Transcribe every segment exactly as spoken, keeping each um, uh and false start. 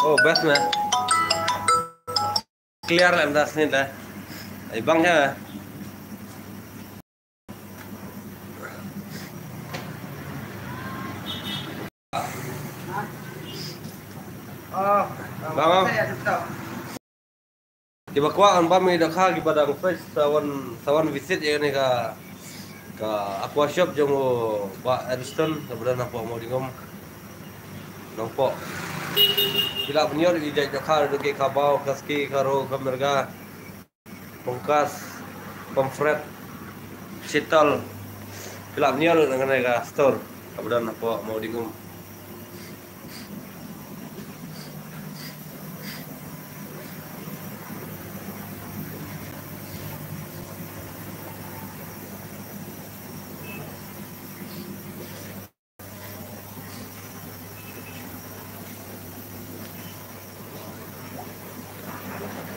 Oh, best na. Clear lah dah sini dah. Ai bang ya. Ah, bang. Kiba kwah ban bam ïa i dohkha, kiba dang fresh, sa wan, sa wan visit ïa kane ka, ka aqua shop jong u Bah Ariston, kaba don hapoh Mawdingum, Nongpoh. Phi lah ban ïoh ïa ki jait dohkha, ruh ki khabaw, khaski, kharo, khamerga, pongkas, pomfret, sitol. Phi lah ban ïoh ruh na kane ka store kaba don hapoh Mawdingum.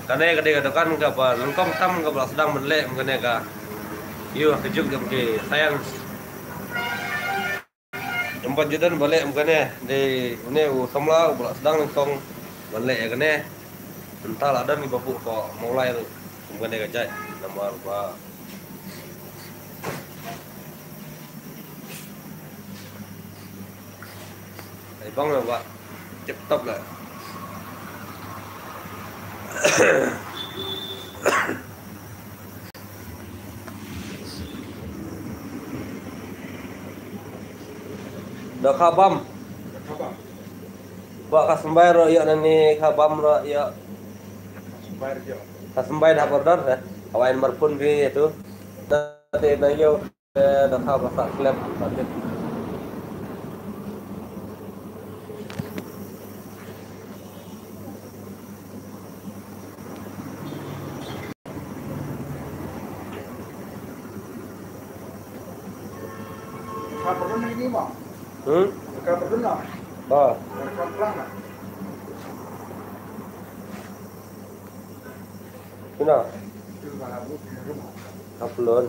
Kane ka dei ka dukan kaba nyngkong tam kaba la sdang ban leh, kane ka, ïa ka juk jong ki science. Em pat ju don ba leh kum kane, dei une u samla uba la sdang nyngkong ban leh ïa kane. Mynta la don kiba buh ko Mawlai ruh kum kane ka jait namar ba ai bang ba tip top lah. Dohkha bam. Ba ka symbai ruh ïa nani, ka bam ruh ïa. Ka symbai dah border eh. Awain marpun bi itu. Nanti na ïa, eh, dohkha ba sa klep, sa klep. Hmm? Ah. Ina. Kaplon.